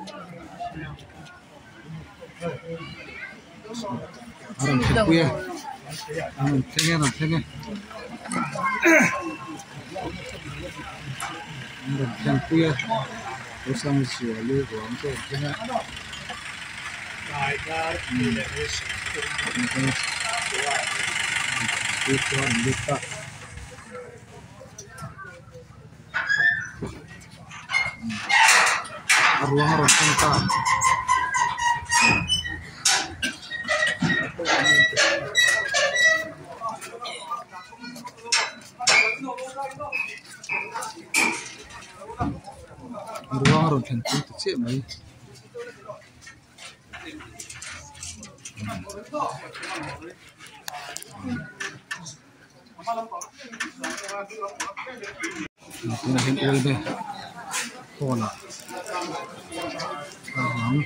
A rawn thlenpui a a rawn thleng e a rawn thleng e an rawn thlenpui a Zosangzuali ruang chu a rawn thleng a. A ruang a rawn thleng ta. A ruang a rawn thlen pui ta chiah mai. Tunah hian oil te hall ah a awm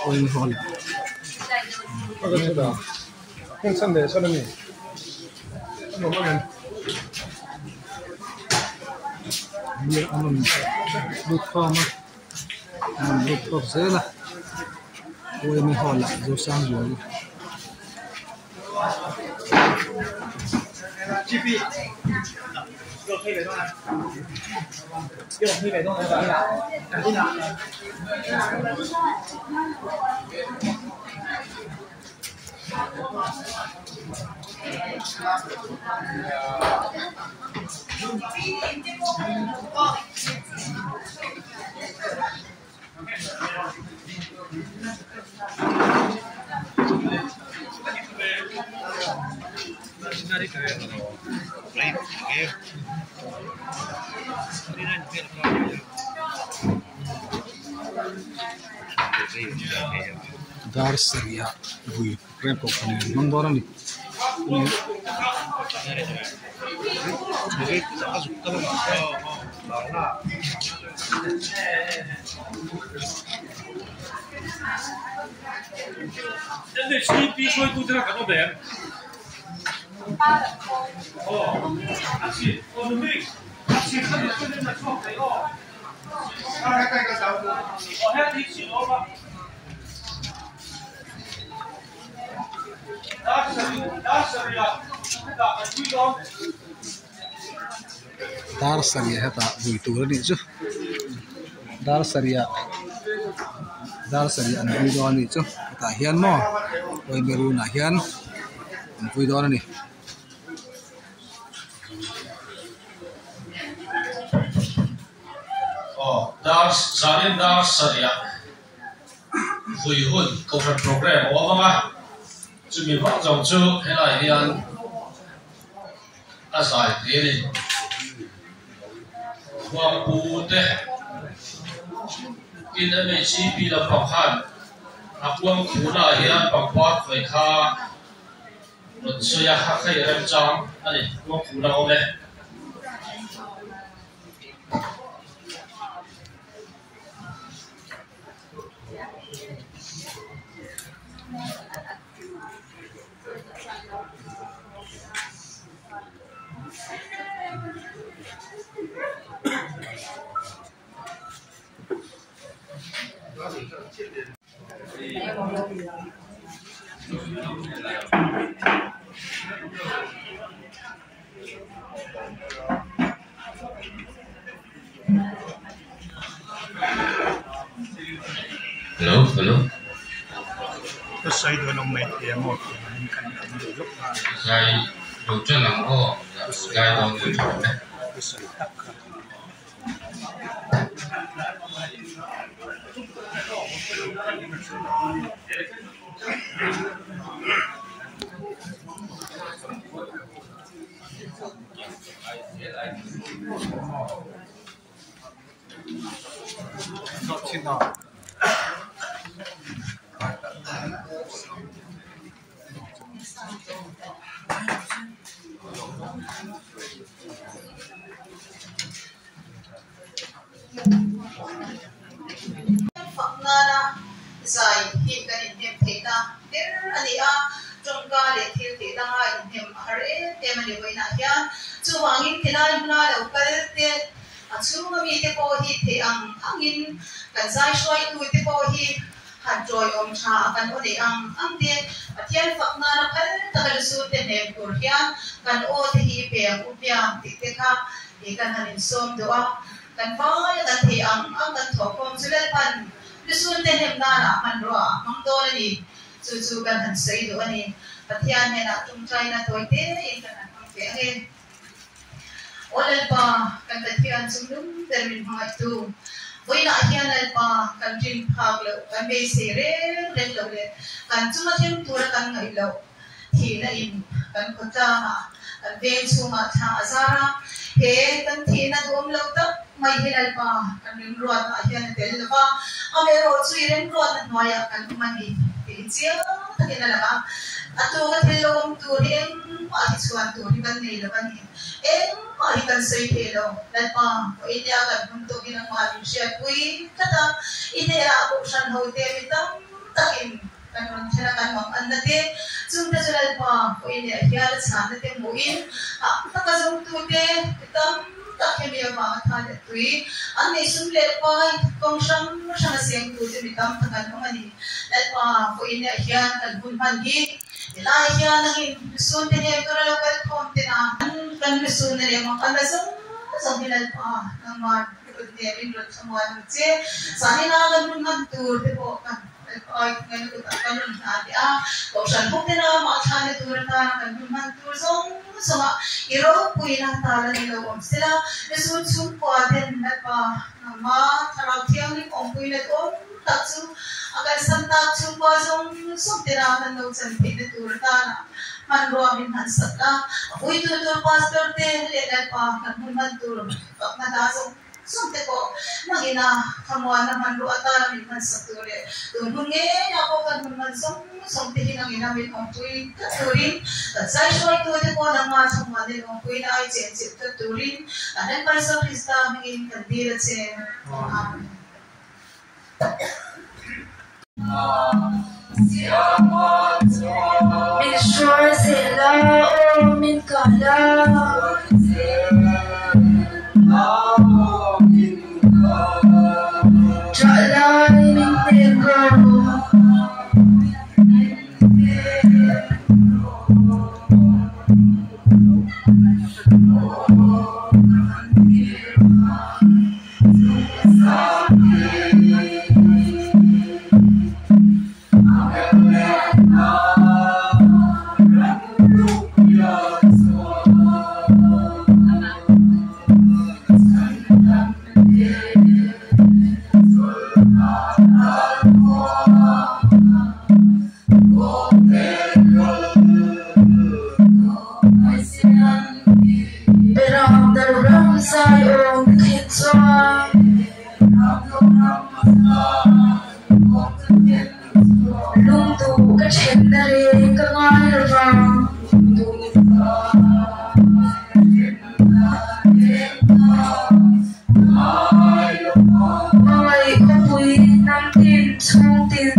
oil hall an rawn lut khawm a an rawn lut khawm zel a oil hall ah Zosangzuali. Dar sarih ah vui rem pawh kan hmang dawn a ni. Dar sarih hetah vui tur a nih chu dar sarih ah dar sarih an vui dawn a nih chu hetah hian maw awihmeh ah hian an vui dawn a ni. Aw dar zanin dar sarih ah. Vui hun Kohhran program a awm ang a, chumi vak zawng chu helai hian a zai thei a ni. Khuangpu te tin MHCP lampang khan a kuang khuna ah hian pangpar khawi kha rawn sawi a, a khei remchang a ni, kuang khuna a awm e. Hello hello Zai lo ṭan ang aw zai dawn lo ṭha awm e. Fak nana zai hi kan inhnem theihna ber a ni a, tawngka leh thil tih danga inhnem a har em em a ni vawiinah hian. Chuvangin tilai hmuna lo kal te, a chhunga mite pawh hi theih ang angin kan. Kan zai hruaitute pawh hi han tawiawm tha a kan aw neih ang ang te, Pathian fak nana phal taka lusun te hnem tur hian kan aw te hi i pe ang u hmiang tih te kha i kan han insawm duh a. Kan vaia kan theih ang ang kan thawhkhawm chu Lalpan lusun te hnem nana hmanrua a hmang dawn a ni. Chu chu kan han sawi duh a ni. Pathian hnenah ṭawngṭaina tawi tein kan han hmang teh ang e. Aw Lalpa, kan Pathian chung lung ber min hmangaihtu, vawiinah hian Lalpa kan rin phak loh, kan beisei reng reng loh leh kan chunga thleng tura kan ngaih loh thihna in kan khawtlangah, kan veng chhungah thla a zar a, he kan thihna duhawm lo tak mai hi Lalpa kan remruatnaah hian a tel lo va, amaherawhchu i remruatna hnuaiah kan awm a ni tih hi chiang takin a lang a, a tuka thil lo awm tur hi eng Engmah hi chhuan tur hi kan nei lo a ni. Engmah hi kan sawi thei lo. Lalpa, India kan hmun tawkin engmah min hriatpui tlat a, i hnenah kohhran ho te mi tam takin kan rawn thlen a, kan mang anna te, chungte chu Lalpa, India hial a chhanna te hmuhin hah taka zawngtute mi tam tak hemi avanga tha leh tui an nei sum leh pai kawng hrang hrang a sengtute mi tam tak an awm a ni. Lalpa, India hian kan hun hman hi. Helai hian angin misun te hnen tura lo kal khawm te na kan misun na leh mak an la zawng zawng hi Lalpa nangman i kut hnem in rawn thlamuan ang che. Zanina kan hun hman tur te pawh kan Lalpa i ngaihna kutah kan rawn hna teh a, Kohhran bawk te na mah thlahna tur atana kan hun hman tur zawng zawngah i ropuina tala ni lo awm sela, misun chhungkua ten Lalpa nangma Thlarau Thianghlim awmpuina duhawm tak chu a kalsan tak chhungkua zawng zawng te ram an lo chan theihna tur atana hmanrua min han sat a, a puitu tur pastor te leh Lalpa kan hun hman tur fakna hla zawng zawng te pawh hmangin a thlamuanna hmanrua atana min hman sak tur leh tun hun ngeiah pawh kan hun hman zawng zawng te hi nangin a min awmpui tlat turin kan zai hruaitu te pawh nangma thlamuanna in awmpuina ai chenchilh tlat turin kan Lalpa Isua Krista hmingin kan dil a che. Amen. Min hruai zel a, aw min kai a. Ṭah lai min hnek rawh. Beram dar ram zai awm theih chuan Lungduh ka thenna reng ka ngai lo vang. Hmangaih khawpui hnam tin chhung tin.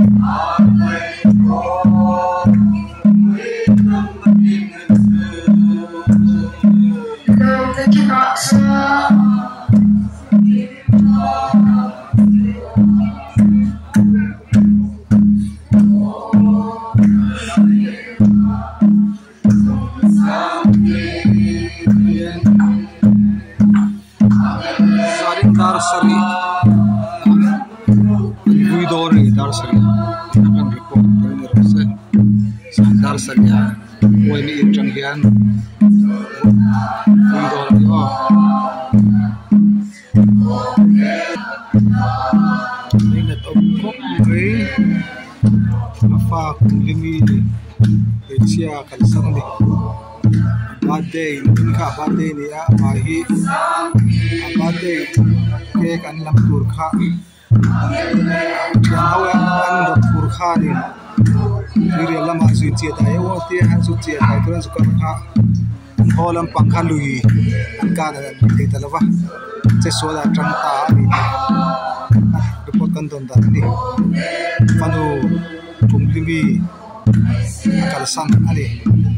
Lawmna kimah chuan. Zanin dar sarih an vui dawn a ni dar sarih ah tuna kan report kan ni rawh se zan dar sarih ah uaimi in atang hian vui dawn a ni aw. Inat awm khawp mai a fa kum limi hmeichhia kalsan a ni birthday in kha a birthday a ni a amah hi a birthday cake an lam tur kha thian ho an rawt tur khanin tuirial lamah zui chiah dai a tia chu chiah dai tur an zu kal kha. An haw lampang kha lui an kan an thei ta lo va, che sual ah tang ta a ni tih report kan dawn dan a ni. Fanu kum hlimi a kalsan a ni.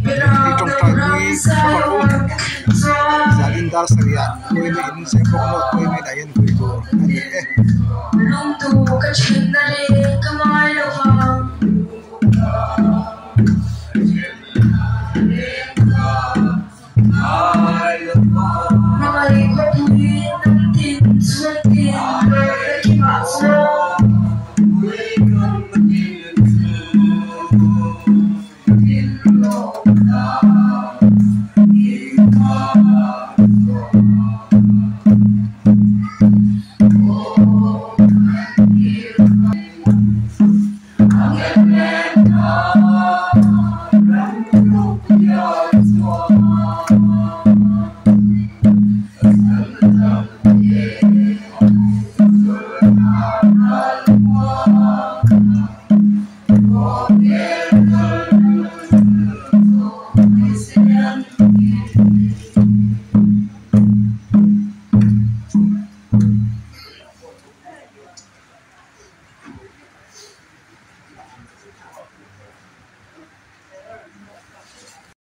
I tawngtai pui theuh ang u zanin dar sarih ah Kawime in Zepawk North Kawime inah hian vui tur a ni e.